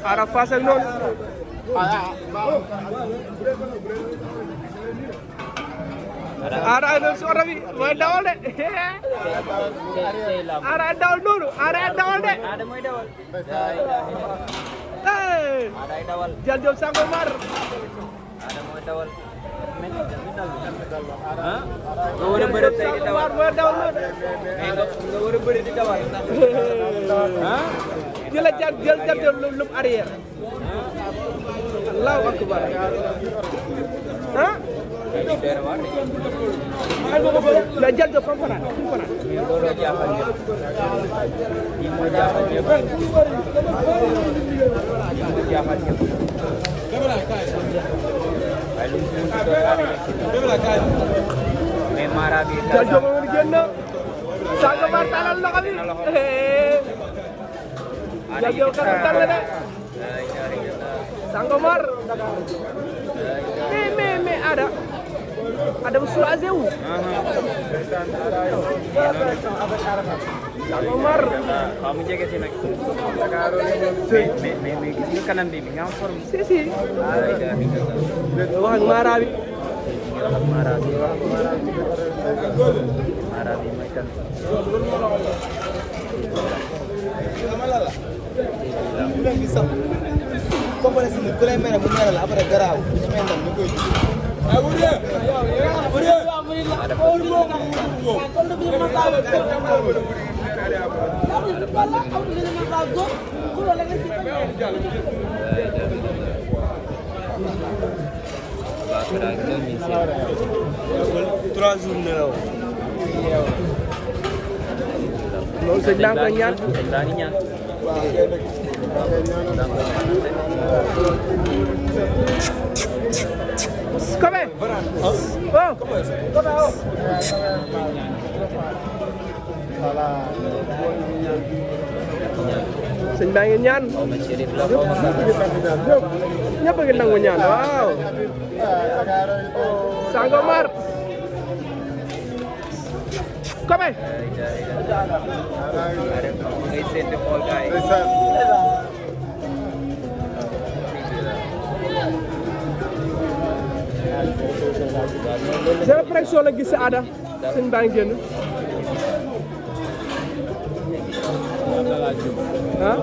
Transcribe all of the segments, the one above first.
Ada Fass ak noonu Ada ay noonu si oto bi mooy dawal de Ada ay dawal noonu Ada ay dawal de Ada mooy dawal Ada ay dawal Jal Diop Sangomar Ada mooy dawal ah nga war a bëri tey di dawal mooy dawal noonu nga war a bëri di dawal ah jël Jal Diop lu arrière Allahu akbar ah la Jal Diop fan fanaan looloo jaaxal ñëpp lii moo jaaxal ñëpp jaaxal ñëpp waaye lu mu si mais Mara bi Jal Diop moom génn Sangomar talal loxo bi Jal Diop kanam dal na de Sangomar mais Ada bu soulagé wu Sangomar xaw mu jege si nag mais gis nga kanam bi mi nga am forme si wax ak Mara bi Mara bi mooy kan Trois jours nelaw loolu sëñ daa koy ñaan daa ngi ñaan Kobe oh Kobe oh sëñ baa ngi ñaan ñëpp a ngi nangu ñaan waaw Sangomar Kobe ngay seet di xool gaay zéro pression la gis Ada sëñ baa ngi génn ah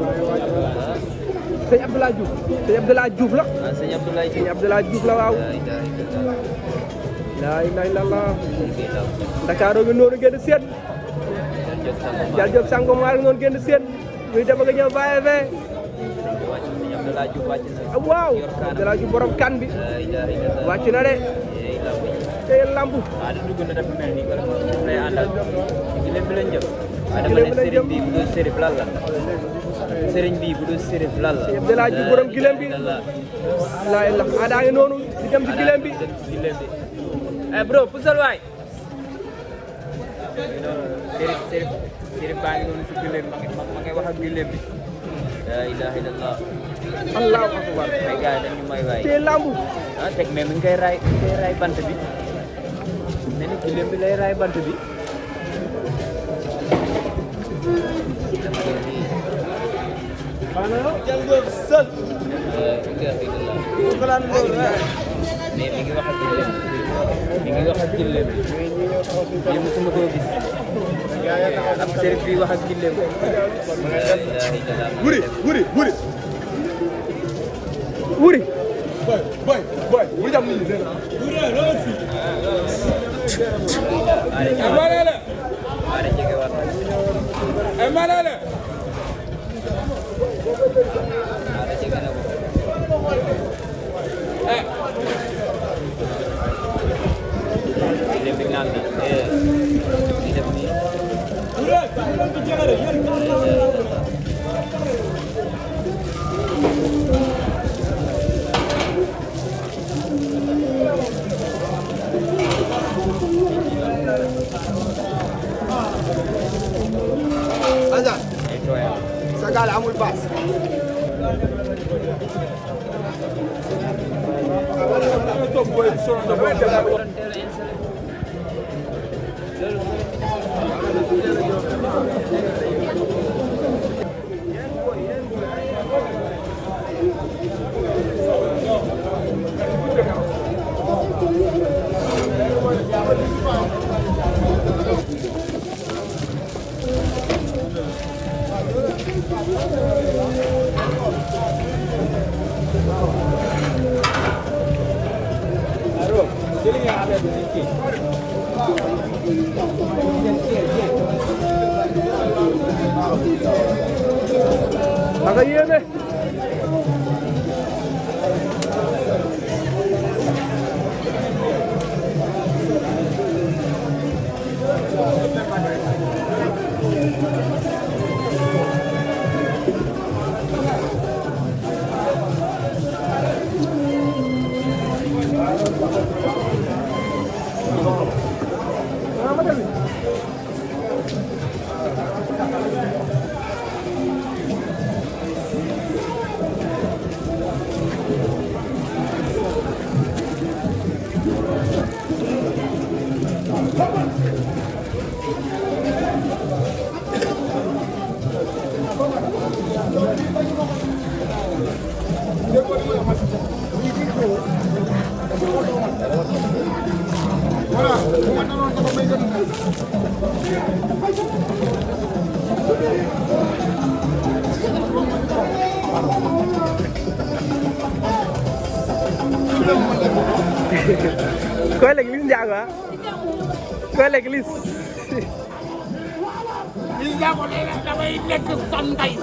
sëñ Abdoulaye Diouf la sëñ Abdoulaye Diouf la waaw laa ilaaha illallaah Dakar ngi noonu génn seet Jal Diop Sangomar noonu génn seet muy dem nga ñëw bàyyi fee waaw Abdoulaye Diouf borom kan bi wàcc na de tey lambu ada dugg na dafa mel ni lay àndal gileem bi lañ jëm dama ne sëriñ bi bu dul sërif lan la sëriñ bi bu dul sërif lan la Abdoulaye Diouf borom gileem bi laa ilaaha Ada ngi noonu di dem ci gileem bi eh bro pusal waay sërif baa ngi noonu si gileem ma ngay wax ak gileem bi la ilaha illallah allahu akbar may gaay dañu may waay tey lambu ah teg mais mi ngi koy raay bant bi ne ni gileem bi lay raay bant bi Jal Diop seul mais mi ngi wax ak gileem mi ngi wax ak gileem yi musuma koo gis am sërif bi wax ak gileem wuri wuri jam ni ada jege war ada jege na gileem bi naan na di def nii Anda sa gaal amul paas Nakayeme. Coi l'église Ndiago hả? Coi l'église. Ndiago nee na damay nekk Sunday.